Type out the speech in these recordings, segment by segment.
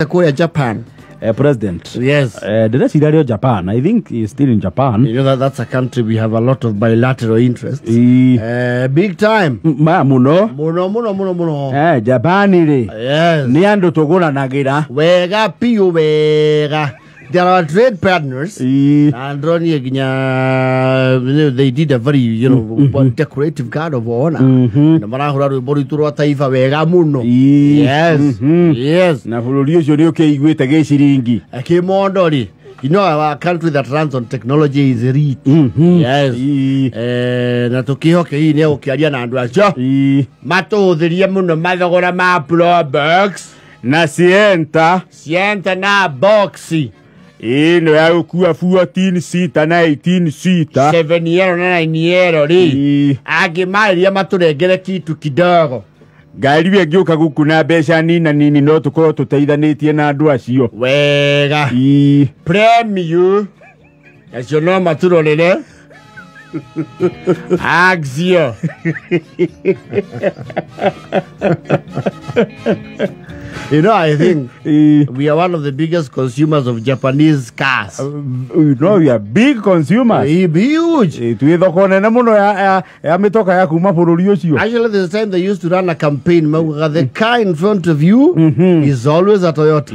Kũrĩa Japan. President. Yes. Ndĩreciria arĩ o Japan. I think he is still in Japan. You know that that's a country we have a lot of bilateral interests. Ĩ. Big time. Ma mũno. Mũno mũno mũno mũno. Japan rĩ, Yes. nĩ andũ tũgũranagĩra. Wega piũ wega. They are our trade partners. Ĩ. Na ndĩronire nginya they did a very decorative guard of honor. Na marahũra rwĩmbo rwitũ rwa taifa wega mũno. Ĩ. Yes. Yes. Na bũrũri ũcio nĩ ũkĩiguĩte gĩciringi. Kĩmondo rĩ, you know our country that runs on technology is rich. Yes. Ĩ. Na tũkĩhoke hihi nĩ egũkĩaria na andũ acio Ĩ. matũhũthĩrie mũno mathogora ma Probox na Sienta. Sienta na Box. Ĩno ya gũkua 14 seater na 18 seater. 7 yero na 9 yero rĩ, Ĩ. angĩmarĩria matũrengere kitu kidogo. Ngari ĩyo ĩngĩũka gũkũ na mbeca nina nini no tũkorwo tũteithanĩtie na andũ acio. Wega. Ĩ. Premium acio no matũrorere Axio. You know, I think Ĩ. we are one of the biggest consumers of Japanese cars. You know, we are big consumers. Huge. Ĩ, twĩ thoko nene mũno ya mĩtoka ya kuma bũrũri ũcio. Actually, there's a time they used to run a campaign. Maugaga, the car in front of you is always a Toyota.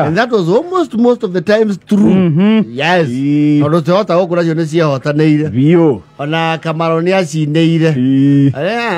And that was almost most of the times true. Yes. Ĩ. Tondũ Toyota gũkũ nacio nĩ ciehotanĩire. Biũ. Ona Kamaro nĩ acinĩire. Ĩ.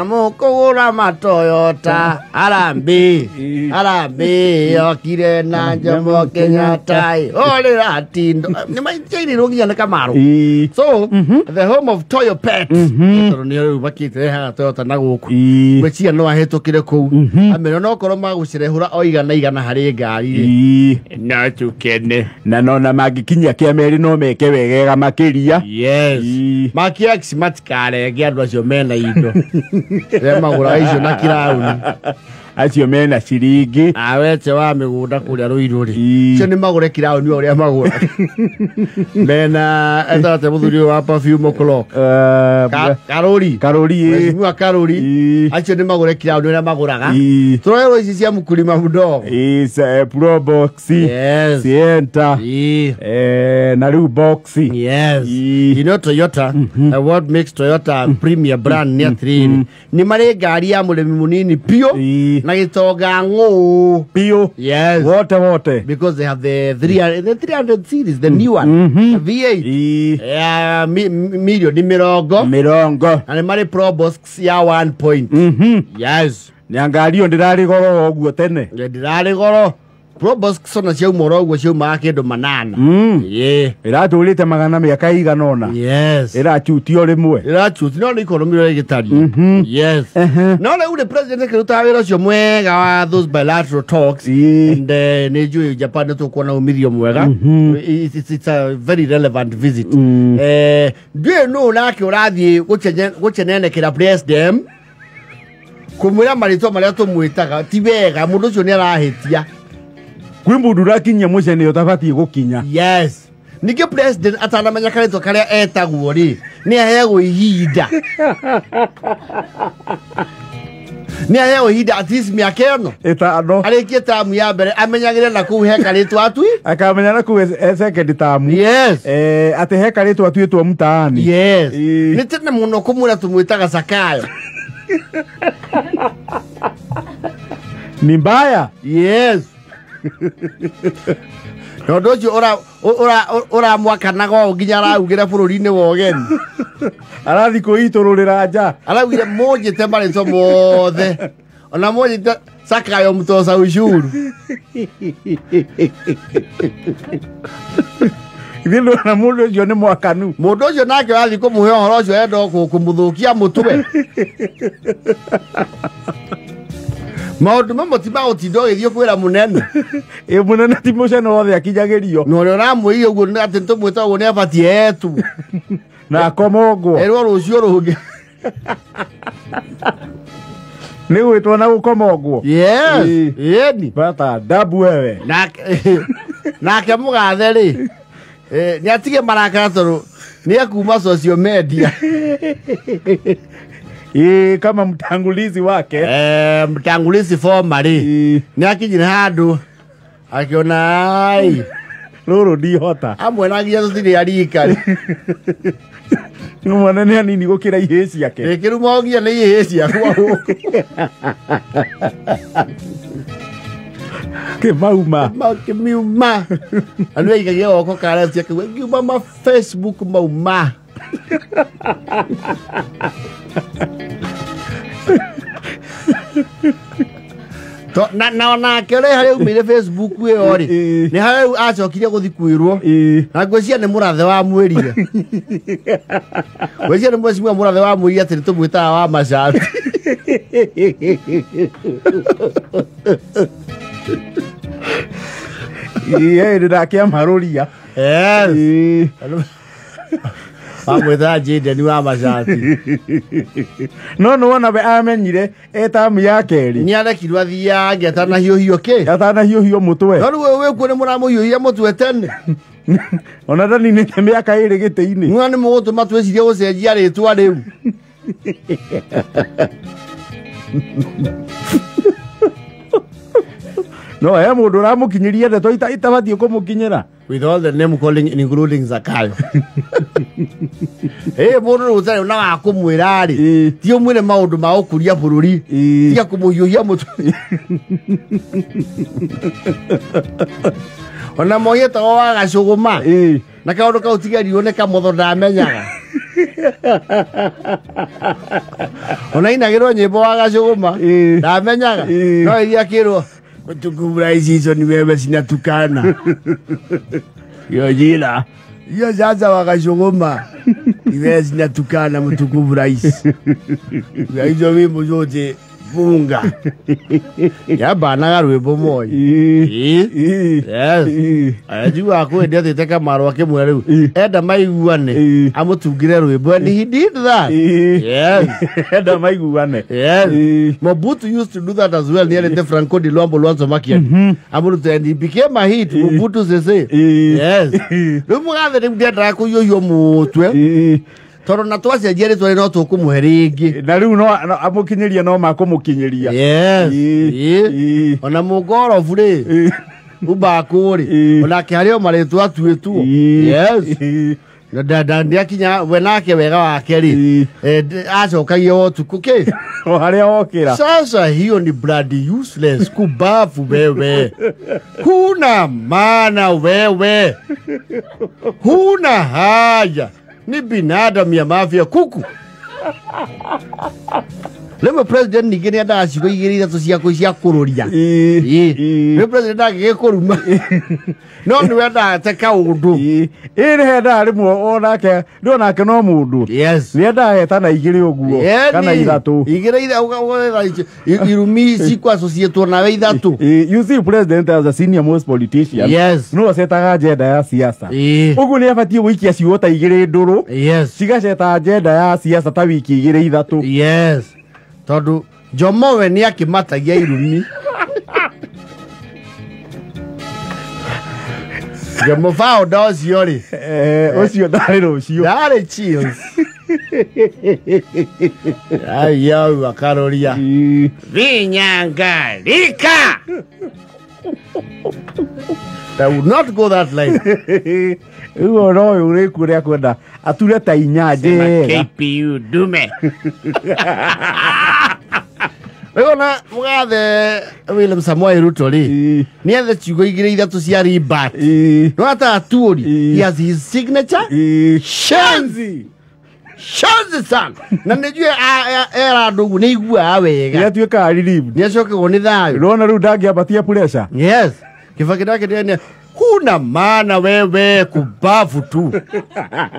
Mũkũgũra matoyota harambee. Ĩ. Harambee yokire na Jomo Kenyatta orĩra tindo nĩ maitĩirĩrwo nginya nĩ Kamaro. Ĩ. So the home of Toyopet, tondũ nĩo rĩu makĩte rehaga Toyota na gũkũ. Ĩ. Gwĩciria no ahĩtũkĩre kũu amĩra no korwo magũcirehũra o igana igana harĩ ngari rĩ, Ĩ. no tũkene. Na nona mangĩkinyia kĩa merĩ no meke wegega makĩria. Yes. Ĩ. Makiax matikarenge andũ acio mena indo rĩa magũraga icio na kirauni. Acio mena ciringi. Awete wa mĩgũnda kũrĩa Rũirũ rĩ, Ĩ. cio nĩ magũre kirauni o ũrĩa magũra mena etate mũthuri ũyũ wa perfume o'clock. Karũri. Karũri, ĩ. Mheshimiwa Karũri. Ĩ. Acio nĩ magũre kirauni ũrĩa magũraga. Ĩ. Tũroerwo ici cia mkulima mdogo. Ĩ, Probox. Yes. Sienta. Ĩ. Na rĩu Box. Yes. Ĩ. You know Toyota, what makes Toyota premier brand nĩ atĩrĩrĩ, nĩ marĩ ngari ya mũrĩmi mũnini piũ Ĩ. na gĩtonga ng'ũ. Piũ. Yes. Wote wote. Because they have the 300 series, the new one, V8. Ĩ. Ya milioni mĩrongo. Mĩrongo. Na nĩ marĩ Probox ya 1 point. Yes. Na ngari ĩyo ndĩrarĩ goro ũguo tene. Ndĩrarĩ goro. Probox ona ciauma oro ũguo ciaumaga kĩndũ 8. Ĩ. Ĩratũrĩte magana mĩaka ĩigana ũna. Yes. Ĩrachutio rĩmwe. Ĩrachuti no nĩ economy ũrĩa ĩgĩtariĩ. Yes. No rĩu rĩ president akĩrutaga wĩra ũcio mwega wa those bilateral talks. Ĩ. And nĩ njũĩ Japan nĩ tũkuona umithio mwega. It's a very relevant visit. Ndiũĩ nũ nake ũrathiĩ gũcenenekera president kũmwĩra marĩtwa marĩa tũmwĩtaga ti wega, mũndũ ũcio nĩ arahĩtia. Kwĩ mũndũ ũrakinyia mũcene ũtabatiĩ gũkinya. Yes. Ningĩ president atanamenya karĩtwa karĩa etagwo rĩ, nĩ aheagwo ihinda. Nĩ aheagwo ihinda at least mĩaka ĩno. 5. Arĩkie tamu ya mbere amenyagĩre na kũu he karĩtwa atui. Akamenya na kũu second tamu. Yes. Atĩ he karĩtwa atuĩtwo mtaani. Yes. Ĩ. Nĩ tene mũno kũmwĩra tũmwĩtaga Zakayo. Ni mbaya. Yes. Na ũndũ ũcio ũramwakanaga ũũ nginya araugĩra bũrũri-inĩ wa ũgeni. Arathiĩ kwĩitũrũrĩra nja. Araugire mũnjĩte marĩtwa mothe. Ona mũnjĩte Zakayo mtoza ushuru. Ithuĩ ndũrona mũndũ ũcio nĩ mwakanu. Mũndũ ũcio nake wathiĩ kũmũhe ũhoro ũcio enda kũmũthũkia mũtwe. Maũndũ mamwe ti ma gũtinda ũgĩthiĩ kwĩra mũnene. Ĩ, mũnene ti mũcene wothe akinyagĩrio. Na ũrĩa ũramwĩrire ũguo nĩ atĩ nĩtũmwĩta ũguo nĩ abatiĩ etwo. Na akomongwo. Erwo rũciũ rũngĩ. Nĩ gwĩtwo na gũkomongwo. Yes. Ĩ. Ĩni. Bata ndabu wewe. Nake mũgathe rĩ, nĩ atige marakara tondũ nĩ ekuma social media. Kama mtangulizi wake. Mtangulizi formerly. Nĩ akinyire handũ Akiona ai Rũrũ ndihota. Amwe nagia tũtirĩ arika. Nĩ mwana nĩ anini gũkĩra ihĩĩ ciake. Ĩkĩrumogia nĩ ihĩĩ ciakwa gũkũ. Kĩmauma. Kĩmiuma. Andũ aikagia goko kara ciake ngiuma ma Facebook mauma. To na na onake ũrĩa harĩa aumire Facebook ĩyo rĩ nĩ harĩa acokire gũthi kwĩrwo na ngwĩciria nĩ mũrathe wa mwĩrire. Ngwĩciria nĩ mweciwa mũrathe wa mwĩrire atĩ nĩtũmwĩtaga wa macati. Ĩĩ ndakĩamarũria. Yes. Wamwĩtaga Jaden wa macati. No nĩwona we amenyire etamu ya kerĩ. Nĩarekirwo athiange atanahiũhio kĩ? Atanahiũhio mũtwe. No rĩu wĩkuo nĩ mũramũhiũhia mũtwe tene. Ona ndaninĩte mĩaka ĩrĩ gĩtĩ-inĩ. Nĩwona nĩ mũgũtũma twĩcirie gũcenjia rĩtwa rĩu. No he mũndũ ũramũkinyĩria ndeto itabatiĩ kũmũkinyĩra. With all the name calling including Zakayo. Hey, mũndũ rĩu ũtarĩ na wa kũmwĩra rĩ, ti ũmwĩre maũndũ ma gũkũria bũrũri, tiga kũmũhiũhia mũtwe. Ona moi etagwo wa gacũgũma. Na kaũndũ kau tigerirwo nĩ kamotho ndamenyaga. Ona inagĩrwo nyĩmbo wa gacũgũma ndamenyaga. No iria akĩrwo tukubura hizo ni wewe sinatukana. Yo jina. Yo sasa wakashogoma. Ni wewe sinatukana mtukufu rais. Ya hizo wimbo zote funga. Ya bana rwimbo moi. Yes. Ajua kwenda tete Kamaru akimwira riu. Enda maiguane amutungire rwimbo and he did that. Yes. Enda maiguane. Yes. Mobutu used to do that as well near the Franco di Luambo Luanzo Makiadi. Amurute and he became a hit. Mobutu Sese. Yes. Riu mugathe riu ndiendaga kũhiũhio mũtwe. Tondũ na twacenjia rĩtwa no tũkũmũhe rĩngĩ. Na rĩu no amũkinyĩria no makũmũkinyĩria. Yes. Ona mũngorobu rĩ umbakũ rĩ onake harĩ o marĩtwa atuĩtwo. Yes. Na nĩakinya we nake wega wake rĩ acokagia o ũtukũ kĩ o harĩa okĩra. Sasa hiyo ni bloody useless kubafu wewe. Huna maana wewe. Huna haja. Ni binadamu ya mafia kuku. Rĩmwe president ningĩ nĩendaga ciugo igĩrĩ ithatũ cia kũrũria. Rĩmwe president angĩgĩkũruma no nĩwendaga te kaũndũ. Ĩ nĩhendaga rĩmwe onake nĩ onake no mũndũ. Yes. Nĩendaga hetana igĩrĩ ũguo kana ithatũ. Igĩrĩ irumi cikwassociatwo nawe ithatũ. You see president as a senior most politician. Yes. No acetaga agenda ya siasa. Ũguo nĩabatiĩ gũikia ciugo ta igĩrĩ ndũrũ. Yes. Cigaceta agenda ya siasa ta wiki igĩrĩ ithatũ. Yes. Tondũ Jomo we nĩakĩmatagia irumi. Jomo founder ũcio rĩ. Ũcio ndarĩ rũciũ. Ndarĩ chills. Ayau akaroria. Vinyangarika. I would not go that line. Ugo no ũrĩ kũrĩa kwenda ature ta inya njega. KPU dume. Rĩu na mũgathe William Samoei Ruto rĩ nĩethe ciugo igĩrĩ ithatũ cia ribat. No atatuũri. He has his signature. Shenzi. Shenzi sana. Na nĩnjũĩ era andũ ũguo nĩaiguaga wega. Nĩatuĩkaga relieved. Nĩacokagwo nĩ thayũ. Ũrona rĩu ndangĩambatia pressure. Yes. Kibaki nake nĩ huna maana wewe kubafu tu.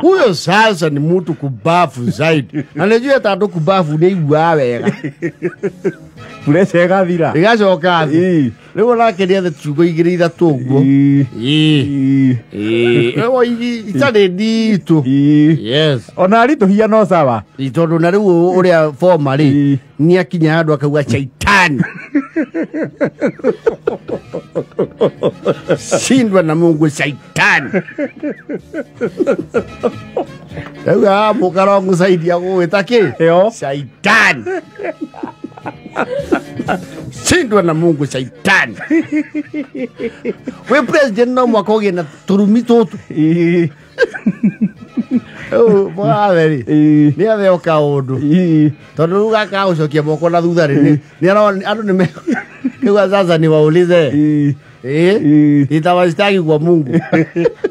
Huyo sasa ni mtu kubafu zaidi. Na nĩnjũĩ ta andũ kubafu nĩaiguaga wega. Pressure ĩgathira. Ĩgacoka thĩ. Rĩu onake nĩethe ciugo igĩrĩ ithatũ ũguo. Ĩĩ. Itarĩ nditũ. Yes. Ona aritũhia no sawa. Tondũ na rĩu ũrĩa former rĩ nĩakinya handũ akauga shaitani. Shindwa na Mungu shaitani. Rĩu amũkarongo saidia gũgwĩta kĩ? Ĩyo. Shaitani. Shindwa na Mungu shaitani. We president no mwaka ũgĩe na tũrumi tũtũ. Mwatheri nĩ atheo kaũndũ tondũ rĩu gaka gũcokia moko na thutha rĩ nĩ andũ nĩ kĩu sasa ni waulize nitawashtaki kwa Mungu.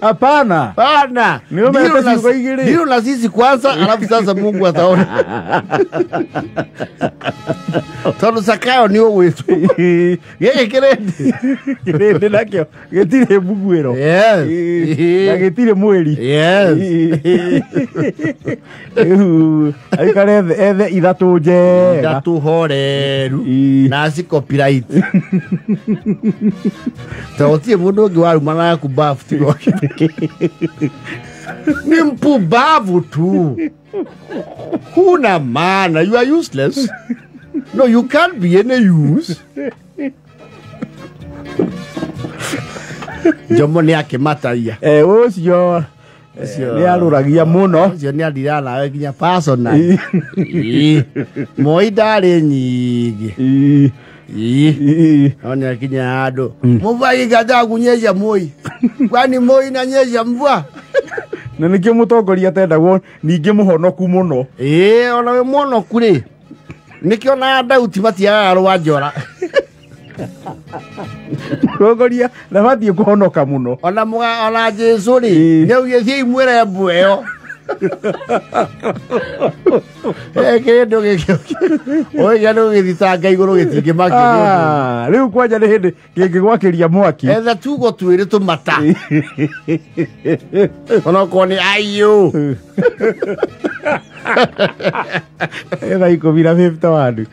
Hapana. Hapana. Ndio na sisi kwanza alafu sasa Mungu ataona. Tondũ Zakayo nĩ ũgwĩtwo. Gĩkĩ kĩrĩndĩ. Kĩrĩndĩ nakĩo gĩtirĩ mbuguĩro. Yes. Na gĩtirĩ mwĩri. Yes. Rĩu aikare ethe ithatũ njega. Ithatũ horeru. Na ci copyright. Tondũ gũtirĩ mũndũ ũngĩ warumana na kumbabu tiga ni mpumbavu tu. Huna maana. You are useless. No, you can't be any use. Jomo nĩ akĩmataria. Ũcio nĩ arũragia mũno. Ũcio nĩ athiraga nawe nginya personal. Moi ndarĩ nyingĩ. Ona kinya handũ. Mvua ikikataa kunyesha Moi. Kwani Moi inanyesha mvua? Na nĩkĩo mũtongoria atendagwo ningĩ mũhonoku mũno. Ona wĩ mũhonoku rĩ. Nĩkĩo na Dauti matiagaga rwa njora. Mũtongoria ndabatiĩ kũhonoka mũno. Ona ona Jesũ rĩ, nĩaugire thiĩi mwĩre mbwe ĩyo. Kĩndũ gĩkĩ ũgĩa gũgĩthitanga igũrũ gĩtingĩmakio nĩ ũndũ. Rĩu kwanja nĩ hĩndĩ kĩngĩgwakĩria mwaki. Etha tugo twĩrĩ tũmata. Onokorwo nĩ aiyũ. Etha 10 na 51.